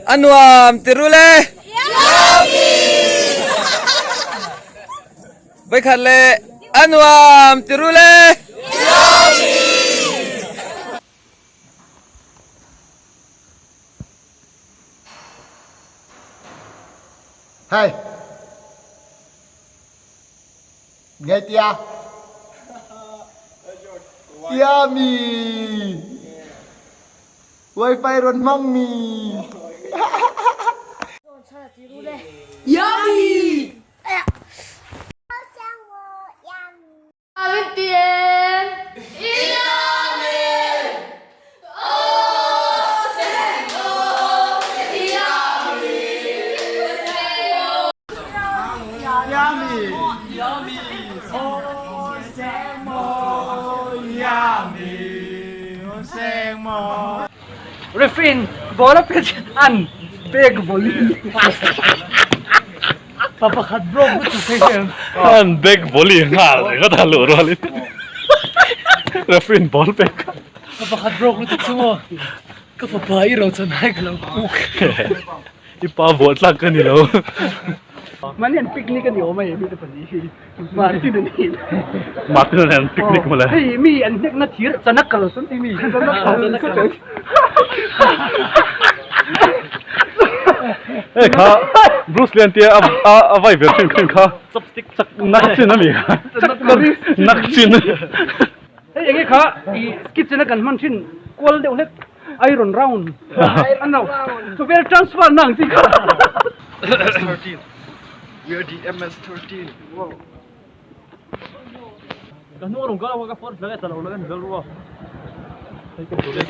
A nuam ti ru le. Vaikhat le a nuam ti ru le. Hey. Nghe tia. Tia mi. Wifi rawn hmang mi. Yummy! Referee ball a pet an pek volley. Pa pakhat broke lutuk phei hian. An back volley nghal ringawt a luh rualin referee in ball pek. Pa pakhat broke lutuk chu maw ka fapa i ro chan hai ka lo puk. I pa vuah tlak ka ni lo. Mahni an picnic a ni awm a he mite pahnih hi Martin an ni. Martin an an picnic mawle. Hei mi an hnek na thir chanak ka lo sawn ti mi. Chanak kal. Hei kha Bruce Lee an tia a a vai ve thin khin kha chopstick chak nak chin a mi kha nak chin. Hei enge kha i kitchen a kan hman thin kual deuh hlek iron round an lo chawvel transfer na ang chi kha. MS13 We are the MS13 Wow Ka hnung a rawn kal a ka phone hlak e tla lo la en vel ru a. Hei ka bul e.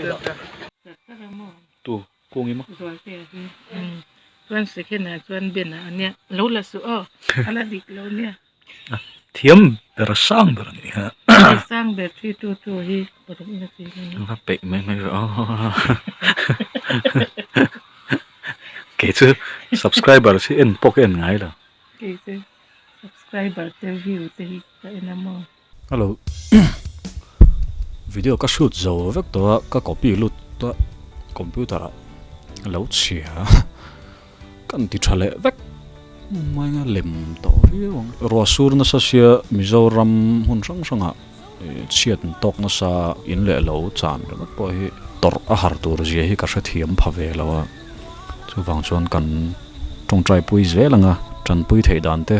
Tu kung i maw? Zualtea hi chuan second ah chuan Ben ah ania lo la suh aw a la dik lo nia. Thiam ber a sang ber a nih kha. Sang ber 3 2 2 hi paruk na chi a ni. Va peih mai mai rawh aw. Kei chu subscriber hi en pawh ka en ngai lo. Kei chu subscriber te view te hi ka en a maw. Hello video ka shoot zo vek tawh a ka copy lut a computer ah a lo chhia a kan ti tha leh vek mai nga lem tawh viau ang ruah sur nasa sia Mizoram hmun hrang hrang ah chhiat an tawk nasa in leh lo chan ringawt pawh hi tawrh a har tur zia hi ka hrethiam pha ve lo a chuvang chuan kan tawngtai pui zel ang a tanpui theih dan te.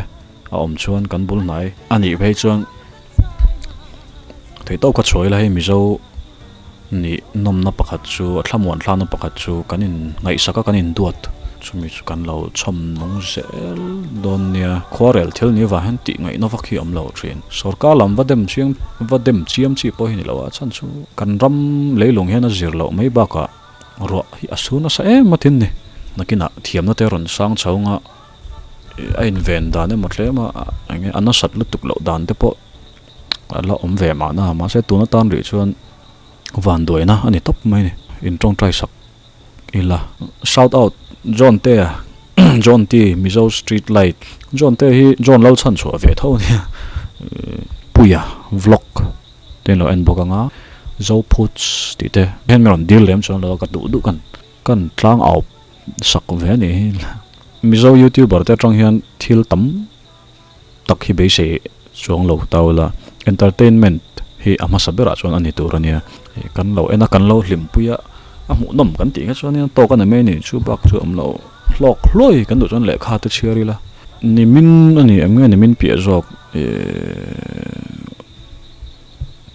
a awm chuan kan bul hnai a nih phei chuan theihtawp ka chhuah ila hei Mizo nih nawmna pakhat chu a thlamuan thlakna pakhat chu kan in ngaihsak a kan in duat chumi chu kan lo chhawm nung zel dawn nia khuarel thil ni avang hian tih ngaihna vak hi a awm lo thin sorkar lam va dem chiang va dem chiam chi pawh hi ni lo a chhan chu kan ram leilung hian a zir loh mai bakah ruah hi a su nasa em a tin ni nakinah thiamna te rawn sang chho anga. a inven dan emaw tlem a eng nge a nasat lutuk loh dan te pawh a la awm ve mahna mahse tuna tan rih chuan vanduaina a ni tawp mai a ni in tawngtai sak ila shout out John te a John T Mizo street light John te hi John lo chhan chhuah ve tho a nia Puia vlog te in lo en bawk ang a Zophuts tih te hian min rawn dil lem chuan lo a ka duh duh kan kan tlang au sak ve a nih hi. Mizo youtuber te atang hian thil tam tak hi beisei chuang lo ta ula, entertainment hi a hmasa berah chuan a ni tur a nia. Kan lo en a, kan lo hlimpui a, a hmuhnawm kan tih kha chuan tawk a ni mai a ni. Chu bak chu awm lo hlawk hluai kan duh chuan lehkha te chhiar ila. Nimin a ni em nge nimin piah zawk ihh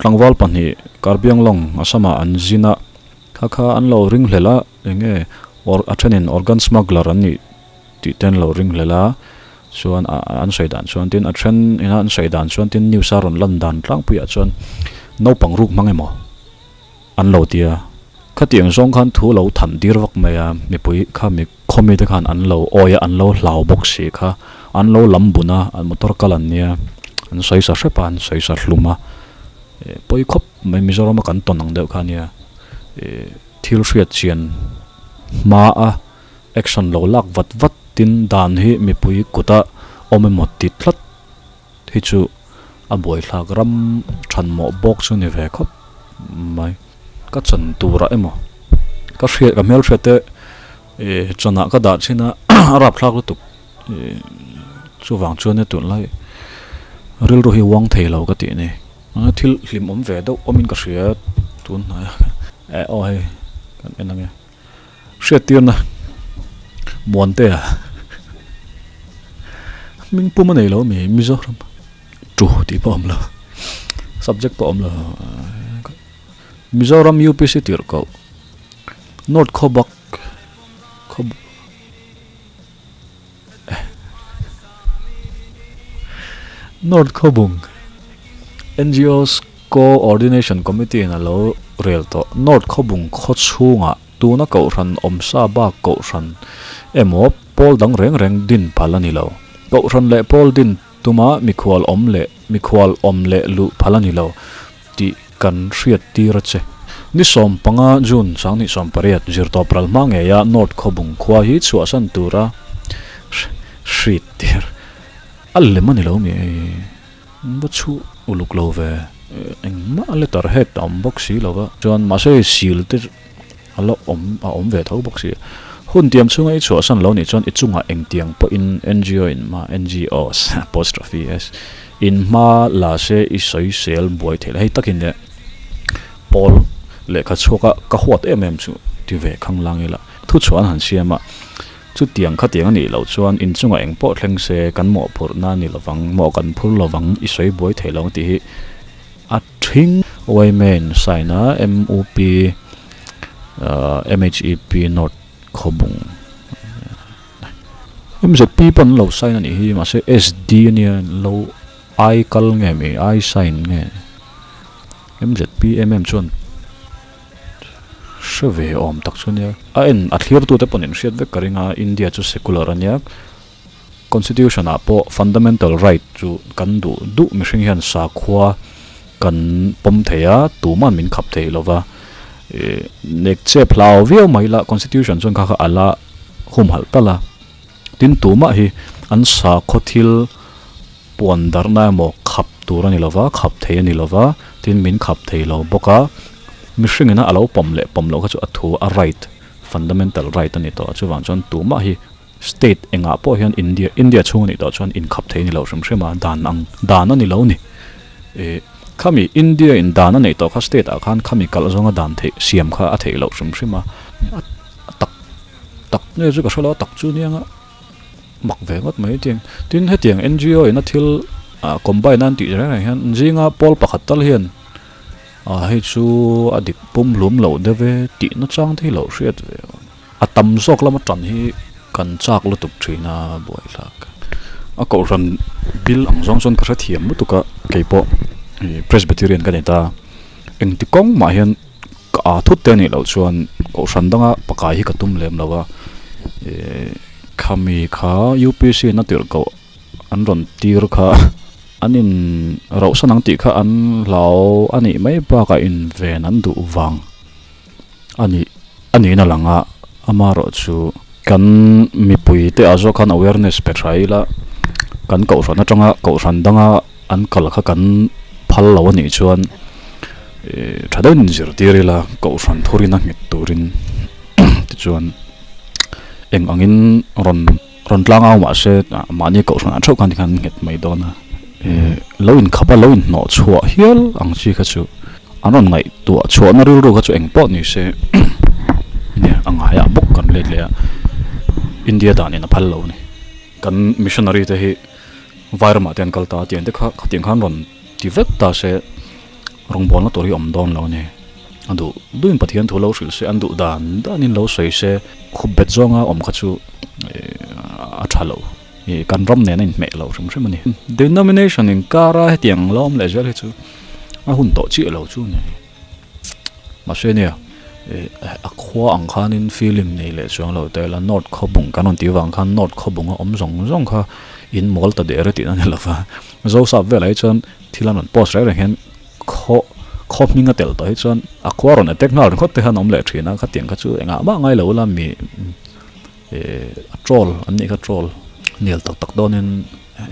tlangval pahnih Karbianglong Assam-ah an zin a, kha kha an lo ringhlel a. Eng nge or a thenin organ smuggler an nih tih te an lo ring hlel a, chuan an sawi dan chuan tin a then ina an sawi dan chuan tin news a rawn lan dan tlangpuiah chuan naupang ruk hmang emaw an lo ti a, khatiang zawng khan thu lo than tir vak mai a, mipui kha mi khaw mite khan an lo awi a an lo hlau bawk si kha an lo lam bun a an motor kal an nia an sawi sa hrep a an sawi sa hlum a, pawi khawp mai Mizoram a kan tawn ang deuh kha nia ih. Thil hriat chian hma a action lo lak vat vat tin dan hi mipui kuta awm emaw ti tlat hi chu a buaithlak ram thanmawh bawk chu ni ve khawp mai. Ka chan turah emaw ka hriat ka hmelhriat te ih chanah ka dah thin a a rapthlak lutuk ih chuvang chuan tunlai rilru hi uang thei lo ka tih a ni thil hlimawm ve deuh awmin ka hria tun hnai a eh aw hei kan en ang e hriattirna Muantea hming pum a nei lo ami Mizoram tu tih pawh a awm lo subject pawh a awm lo. Mizoram UPC tirhkoh North Khawbak khaw North Khawbung NGOs Co-ordination Committee in a lo rel tawh North Khawbung khaw chhungah tuna kohhran awmsa bak kohhran emaw pawl dang reng reng din phal a ni lo. Kohhran leh pawl din tuma mikhual awm leh mikhual awm leh luh phal a ni lo. tih kan hriat tir a che. Ni 15 June 2018 zirtawp ral hma ngeia North Khawbung khua hi chhuahsan tura hrit tir a lem a ni lo mi va chhuh uluk lo ve engmah letter head a awm bawk si lo va chuan mahse sil te a la awm a awm ve tho bawk si hun tiam chhunga i chhuahsan lo nih chuan i chungah engtiang pawhin NGO in hma NGOs apostrophe s in hma la se i sawi sel buai theih la hei takin leh pawl lehkha chhuaka ka huat em em chu ti ve khang lang ila thu chhuah an han siam a chutiang khatiang a nih loh chuan inchungah eng pawh thleng se kan mawhphurhna a ni lovang mawh kan phur lovang i sawi buai theih lo ang tih hi A thing Wayman sign a MUP MHEP North Khawbung MZP pawh an lo sign a nih hi mahse SD ania an lo I kal nge mi I sign nge MZP em em chuan hre ve awm tak chu ania a en a thlir tute pawh an inhriat vek ka ring a India chu secular ania. Constitution ah pawh fundamental right chu kan duh duh mihring hian sakhua kan pawm thei a, tuman min khap thei lo va. Ih nek chep hlau viau mai la constitution chuan kha kha a la humhalh tal a. Tin tumah hi an sakhaw thil puan darhna emaw khap tur a ni lo va, khap thei a ni lo va, tin min khap thei lo bawk a. Mihring ina a lo pawm leh pawm loh kha chu a thu a right, fundamental right a ni tawh a, chuvang chuan tumah hi State engah pawh hian India India chhung a nih tawh chuan inkhap thei a ni lo hrim hrim a, dan ang dan a ni lo ni. Ih khami India in dan a neih tawh kha state ah khan khami kalh zawnga dan theih siam kha a theih loh hrim hrim a, a tak tak nge chu ka hre lo a tak chu nia nga mak ve ngawt mai tiang. Tin hetiang NGO in a thil ah combine a an tih reng reng hian zinga pawl pakhat tal hian ah hei chu a dik pum hlum loh deuh e tih nachang te hi lo hriat ve. A tam zawk lama tan hi kan chak lutuk thin a buaithlak. A kohhran bil ang zawng chuan ka hrethiam lutuk a keipawh ih Presbyterian ka ni ta. Engti kawng mah hian ka aa thut te anih loh chuan kohhran danga pakai hi ka tum lem lo a. Ih khami kha UPC in a tirh koh an rawn tir kha an in rauhsan ang tih kha an hlau a nih mai bakah inven an duh vang. A nih a niin a lang a, amaherawh chu kan mipui te ah zawk khan awareness pe tha ila, kan kohhran atanga kohhran danga an kal kha kan phal lo a nih chuan ih tha deuhin inzirtir ila kohhran thurin a nghet turin tichuan eng angin rawn rawn tlang au mah se mahni kohhran ah theuh khan tikhan an nghet mai dawn a ih lo inkhap a lo inhnawh chhuah hial ang chi kha chu an rawn ngaihtuah chhuahna rilru kha chu eng pawh ni se nia a ngaiah bawk kan let leh a India danin a phal lo a ni kan missionary te hi vai ramah te an kal ta a tiang te kha khatiang khan rawn ti vek ta se rawngbawlna tur hi a awm dawn lo a ni a duh duhin Pathian thu lo hrilh se an duh dan danin lo sawi se khup bet zawnga awm kha chu ih a tha lo ih kan ram nen a inhmeh lo hrim hrim a ni denomination inkara hetiang la awm leh zel hi chu a hun tawh chiah lo chu a ni mahse nia ih a khua ang khanin feeling nei leh chuang lo te la north khawbung kan rawn tih avang khan north khawbunga awm zawng zawng kha in mawl ta der e tihna a ni lo va zosap velah hi chuan thil an rawn post reng reng hian khaw khaw hming a tel tawh hi chuan a khua rawn attack nghal ringawt te khan a awm leh thin a khatiang kha chu engah mah ngai lo la mi ih a troll an nih kha troll nel tak tak dawnin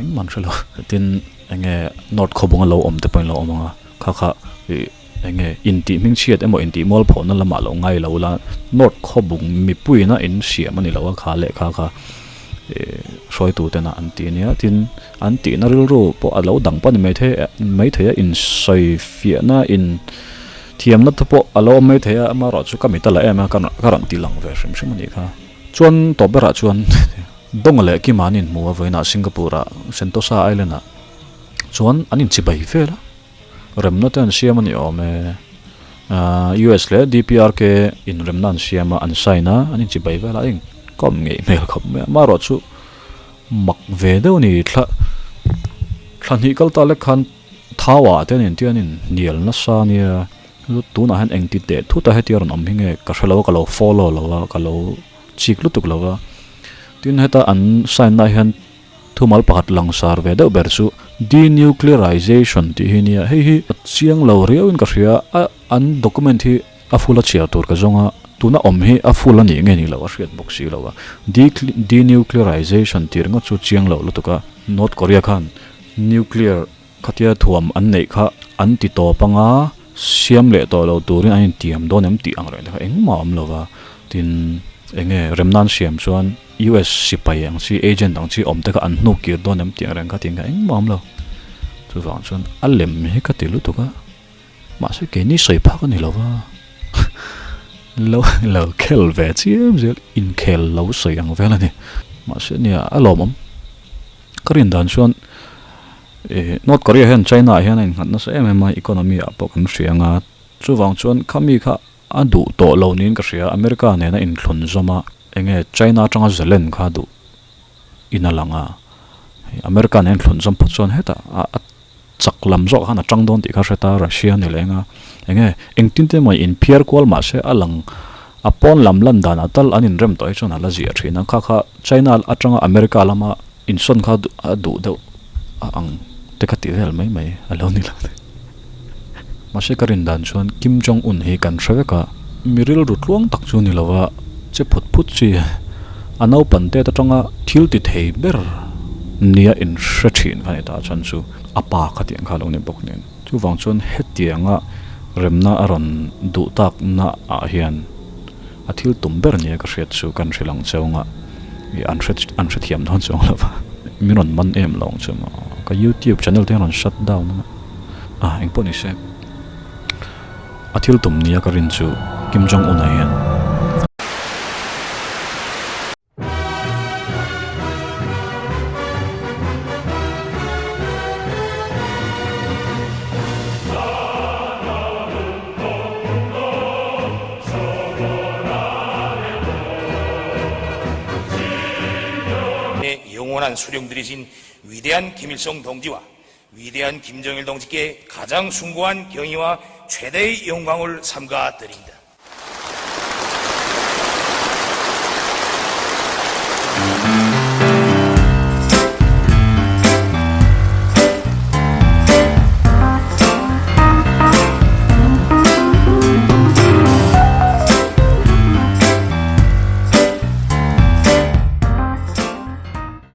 engmah an hre lo tin eng nge north khawbunga lo awm te pawhin lo awm ang a kha kha ih. Enge intih hmingchhiat emaw intih mualphawhna lamah lo ngai lo la, North khawbung mipuiina in siam a ni lo a kha lehkha kha hruaitu tena an ti ania. Tin, an tihna rilru pawh a lo dang pawh a ni maithei maithei a, insawi fiahna in thiamna te pawh a lo awm maithei a, amaherawhchu ka mit a la em a, ka rawn ti lang ve hrim hrim a nih kha. Chuan tawp berah chuan Donga leh Kima an inhmu a vawiinah Singapore-ah Sentosa Island-ah chuan an inchibai vel a. Remna te an siam a ni awm e. US leh DPRK in remna an siam a, an sign a, an inchibai vel a, a inkawm ngeih hmel khawp mai a. Amaherawh chu mak ve deuh a ni, thla thla hnih kal ta lek khan Thau-ah te an intia an inhnial nasa a nia. Tunah hian engti teh thut a hetia rawn awm hi nge ka hre lo a, ka lo follow lo a, ka lo chik lutuk lo a. Tin, heta an sign na hian Thumal pakhat langsar ve deuh ber chu denuclearization tih hi nia. Hei hi a chiang lo riauin ka hria a, an document hi a full a chhiar tur ka zawng a, tuna awm hi a full a nih nge ni lo a hriat bawk si lo a. Denuclearization tih ringawt chu chiang lo lutuk a, North Korea khan nuclear khatia thuam an neih kha an ti tawp anga siam leh tawh lo turin an intiam dawn em tih ang reng te kha engmah a awm lo va, tin enge remna an siam chuan US sipai ang chi agent ang chi awm te kha an hnuk kir dawn em tih ang reng kha tih ang kha engmah a awm lo. Chuvang chuan a lem hi ka ti lutuk a, mahse keini sawi phak a ni lo va, lo lo khel ve chiam zel inkhel lo sawi ang vel a ni. Mahse nia a lawmawm. Ka rin dan chuan ih North Korea hian China ah hian a innghat nasa em em a economy ah pawh kan hria ang a, chuvang chuan khami kha a duh tawh lo niin ka hria, America nena inthlun zawm a enge China atanga zalen kha duh in a lang a, America nena inthlun zawm phawt chuan hetah a chak lam zawk khan a tang dawn tih kha hre ta, Russia ni leng a, enge engtin te emaw inphiar kual mahse a lang a pawn lam lan danah tal an inrem tawh hi chuan a la ziah thin a, kha kha China atanga America lama insawn kha a duh deuh a ang te kha tih vel mai mai a lo ni lo. Mahse ka rin dan chuan Kim Jong Un hi kan hre vek a, mi rilru tluang tak chu ni lova che phut phut chi a naupan tet atanga thil ti thei ber nia inhre thin kha ni ta chuan chu a pa kha tih ang kha a lo ni bawk nen. Chuvang chuan hetianga remna a rawn duh takna ah hian a thil tum ber nia ka hriat chu kan hrilh ang cheu nga ih an hre an hrethiam dawn chuang lo va min rawn man em lo ang chu maw ka youtube channel te hian rawn shut down anga ah engpawh ni se a thil tum nia ka rin chu Kim Jong Un ah hian. 영원한 수령들이신 위대한 김일성 동지와 위대한 김정일 동지께 가장 숭고한 경의와 최대의 영광을 삼가 드립니다.